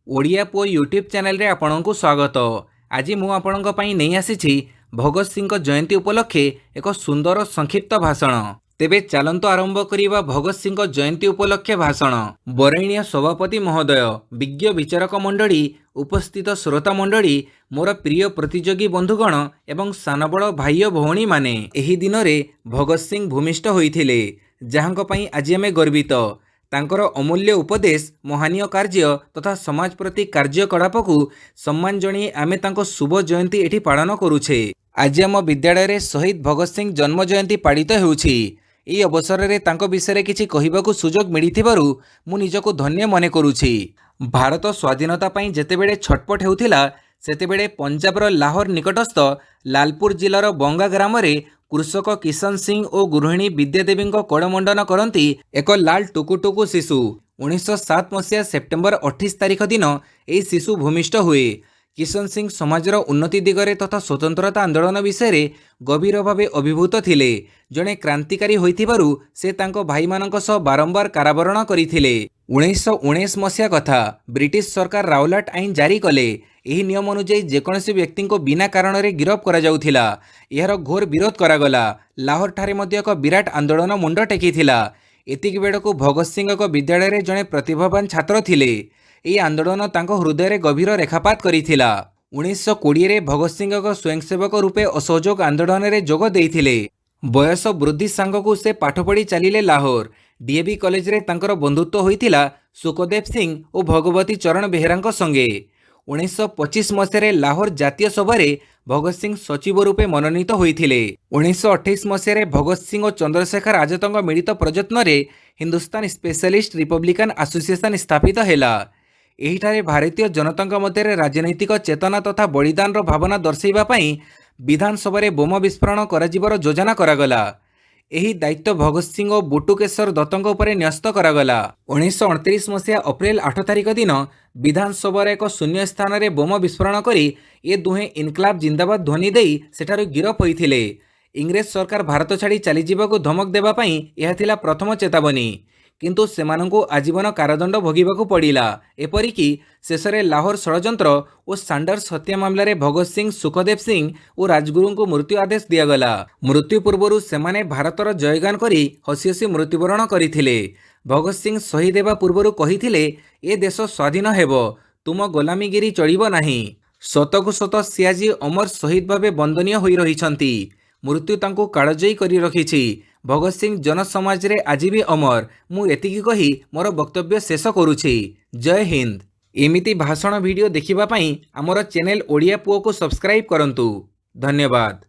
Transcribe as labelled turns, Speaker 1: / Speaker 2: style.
Speaker 1: ଓଡ଼ିଆ ପୁଅ ୟୁଟ୍ୟୁବ୍ ଚ୍ୟାନେଲରେ ଆପଣଙ୍କୁ ସ୍ୱାଗତ। ଆଜି ମୁଁ ଆପଣଙ୍କ ପାଇଁ ନେଇ ଆସିଛି ଭଗତ ସିଂଙ୍କ ଜୟନ୍ତୀ ଉପଲକ୍ଷେ ଏକ ସୁନ୍ଦର ସଂକ୍ଷିପ୍ତ ଭାଷଣ। ତେବେ ଚାଲନ୍ତୁ ଆରମ୍ଭ କରିବା ଭଗତ ସିଂଙ୍କ ଜୟନ୍ତୀ ଉପଲକ୍ଷେ ଭାଷଣ। ବରେଣ୍ୟ ସଭାପତି ମହୋଦୟ, ବିଜ୍ଞ ବିଚାରକ ମଣ୍ଡଳୀ, ଉପସ୍ଥିତ ଶ୍ରୋତା ମଣ୍ଡଳୀ, ମୋର ପ୍ରିୟ ପ୍ରତିଯୋଗୀ ବନ୍ଧୁଗଣ ଏବଂ ସାନବଡ଼ ଭାଇ ଓ ଭଉଣୀମାନେ, ଏହି ଦିନରେ ଭଗତ ସିଂ ଭୂମିଷ୍ଠ ହୋଇଥିଲେ, ଯାହାଙ୍କ ପାଇଁ ଆଜି ଆମେ ଗର୍ବିତ। ତାଙ୍କର ଅମୂଲ୍ୟ ଉପଦେଶ, ମହାନୀୟ କାର୍ଯ୍ୟ ତଥା ସମାଜ ପ୍ରତି କାର୍ଯ୍ୟକଳାପକୁ ସମ୍ମାନ ଜଣାଇ ଆମେ ତାଙ୍କ ଶୁଭ ଜୟନ୍ତୀ ଏଠି ପାଳନ କରୁଛେ। ଆଜି ଆମ ବିଦ୍ୟାଳୟରେ ଶହୀଦ ଭଗତ ସିଂ ଜନ୍ମ ଜୟନ୍ତୀ ପାଳିତ ହେଉଛି। ଏହି ଅବସରରେ ତାଙ୍କ ବିଷୟରେ କିଛି କହିବାକୁ ସୁଯୋଗ ମିଳିଥିବାରୁ ମୁଁ ନିଜକୁ ଧନ୍ୟ ମନେ କରୁଛି। ଭାରତ ସ୍ୱାଧୀନତା ପାଇଁ ଯେତେବେଳେ ଛଟପଟ ହେଉଥିଲା, ସେତେବେଳେ ପଞ୍ଜାବର ଲାହୋର ନିକଟସ୍ଥ ଲାଲପୁର ଜିଲ୍ଲାର ବଙ୍ଗା ଗ୍ରାମରେ କୃଷକ କିଶନ ସିଂ ଓ ଗୃହିଣୀ ବିଦ୍ୟାଦେବୀଙ୍କ କୋଳମଣ୍ଡନ କରନ୍ତି ଏକ ଲାଲ ଟୁକୁଟୁକୁ ଶିଶୁ। 1907 ମସିହା ସେପ୍ଟେମ୍ବର 28 ତାରିଖ ଦିନ ଏହି ଶିଶୁ ଭୂମିଷ୍ଠ ହୁଏ। କିଶନ ସିଂ ସମାଜର ଉନ୍ନତି ଦିଗରେ ତଥା ସ୍ୱତନ୍ତ୍ରତା ଆନ୍ଦୋଳନ ବିଷୟରେ ଗଭୀର ଭାବେ ଅଭିଭୂତ ଥିଲେ। ଜଣେ କ୍ରାନ୍ତିକାରୀ ହୋଇଥିବାରୁ ସେ ତାଙ୍କ ଭାଇମାନଙ୍କ ସହ ବାରମ୍ବାର କାରାବରଣ କରିଥିଲେ। 1919 ମସିହା କଥା। ବ୍ରିଟିଶ ସରକାର ରାଉଲାଟ ଆଇନ ଜାରି କଲେ। ଏହି ନିୟମ ଅନୁଯାୟୀ ଯେକୌଣସି ବ୍ୟକ୍ତିଙ୍କୁ ବିନା କାରଣରେ ଗିରଫ କରାଯାଉଥିଲା। ଏହାର ଘୋର ବିରୋଧ କରାଗଲା। ଲାହୋରଠାରେ ମଧ୍ୟ ଏକ ବିରାଟ ଆନ୍ଦୋଳନ ମୁଣ୍ଡ ଟେକିଥିଲା। ଏତିକି ବେଳକୁ ଭଗତ ସିଂ ଏକ ବିଦ୍ୟାଳୟରେ ଜଣେ ପ୍ରତିଭାବାନ ଛାତ୍ର ଥିଲେ। ଏହି ଆନ୍ଦୋଳନ ତାଙ୍କ ହୃଦୟରେ ଗଭୀର ରେଖାପାତ କରିଥିଲା। 1920ରେ ଭଗତ ସିଂ ଏକ ସ୍ୱୟଂସେବକ ରୂପେ ଅସହଯୋଗ ଆନ୍ଦୋଳନରେ ଯୋଗ ଦେଇଥିଲେ। ବୟସ ବୃଦ୍ଧି ସାଙ୍ଗକୁ ସେ ପାଠ ପଢ଼ି ଚାଲିଲେ। ଲାହୋର ଡିଏଭି କଲେଜରେ ତାଙ୍କର ବନ୍ଧୁତ୍ୱ ହୋଇଥିଲା ସୁଖଦେବ ସିଂ ଓ ଭଗବତୀ ଚରଣ ବେହେରାଙ୍କ ସଙ୍ଗେ। 1925 ମସିହାରେ ଲାହୋର ଜାତୀୟ ସଭାରେ ଭଗତ ସିଂ ସଚିବ ରୂପେ ମନୋନୀତ ହୋଇଥିଲେ। 1928 ମସିହାରେ ଭଗତ ସିଂ ଓ ଚନ୍ଦ୍ରଶେଖର ଆଜାଦଙ୍କ ମିଳିତ ପ୍ରଯତ୍ନରେ ହିନ୍ଦୁସ୍ତାନ ସ୍ପେଶାଲିଷ୍ଟ ରିପବ୍ଲିକାନ ଆସୋସିଏସନ ସ୍ଥାପିତ ହେଲା। ଏହିଠାରେ ଭାରତୀୟ ଜନତାଙ୍କ ମଧ୍ୟରେ ରାଜନୈତିକ ଚେତନା ତଥା ବଳିଦାନର ଭାବନା ଦର୍ଶାଇବା ପାଇଁ ବିଧାନସଭାରେ ବୋମା ବିସ୍ଫୋରଣ କରାଯିବାର ଯୋଜନା କରାଗଲା। ଏହି ଦାୟିତ୍ୱ ଭଗତ ସିଂ ଓ ବୁଟୁକେଶ୍ୱର ଦତ୍ତଙ୍କ ଉପରେ ନ୍ୟସ୍ତ କରାଗଲା। 1929 ମସିହା ଅପ୍ରେଲ 8 ତାରିଖ ଦିନ ବିଧାନସଭାର ଏକ ଶୂନ୍ୟ ସ୍ଥାନରେ ବୋମା ବିସ୍ଫୋରଣ କରି ଏ ଦୁହେଁ ଇନକ୍ଲାବ ଜିନ୍ଦାବାଦ ଧ୍ୱନି ଦେଇ ସେଠାରୁ ଗିରଫ ହୋଇଥିଲେ। ଇଂରେଜ ସରକାର ଭାରତ ଛାଡ଼ି ଚାଲିଯିବାକୁ ଧମକ ଦେବା ପାଇଁ ଏହା ଥିଲା ପ୍ରଥମ ଚେତାବନୀ। କିନ୍ତୁ ସେମାନଙ୍କୁ ଆଜୀବନ କାରାଦଣ୍ଡ ଭୋଗିବାକୁ ପଡ଼ିଲା। ଏପରିକି ଶେଷରେ ଲାହୋର ଷଡ଼ଯନ୍ତ୍ର ଓ ସାଣ୍ଡର୍ସ ହତ୍ୟା ମାମଲାରେ ଭଗତ ସିଂ, ସୁଖଦେବ ସିଂ ଓ ରାଜଗୁରୁଙ୍କୁ ମୃତ୍ୟୁ ଆଦେଶ ଦିଆଗଲା। ମୃତ୍ୟୁ ପୂର୍ବରୁ ସେମାନେ ଭାରତର ଜୟଗାନ କରି ହସି ହସି ମୃତ୍ୟୁବରଣ କରିଥିଲେ। ଭଗତ ସିଂ ଶହୀଦ ହେବା ପୂର୍ବରୁ କହିଥିଲେ, "ଏ ଦେଶ ସ୍ୱାଧୀନ ହେବ, ତୁମ ଗୋଲାମୀଗିରି ଚଳିବ ନାହିଁ।" ସତକୁ ସତ ସେ ଆଜି ଅମର ଶହୀଦ ଭାବେ ବନ୍ଦନୀୟ ହୋଇ ରହିଛନ୍ତି। ମୃତ୍ୟୁ ତାଙ୍କୁ କାଳଜୟୀ କରି ରଖିଛି। ଭଗତ ସିଂ ଜନସମାଜରେ ଆଜି ବି ଅମର। ମୁଁ ଏତିକି କହି ମୋର ବକ୍ତବ୍ୟ ଶେଷ କରୁଛି। ଜୟ ହିନ୍ଦ। ଏମିତି ଭାଷଣ ଭିଡ଼ିଓ ଦେଖିବା ପାଇଁ ଆମର ଚ୍ୟାନେଲ ଓଡ଼ିଆ ପୁଅକୁ ସବସ୍କ୍ରାଇବ୍ କରନ୍ତୁ। ଧନ୍ୟବାଦ।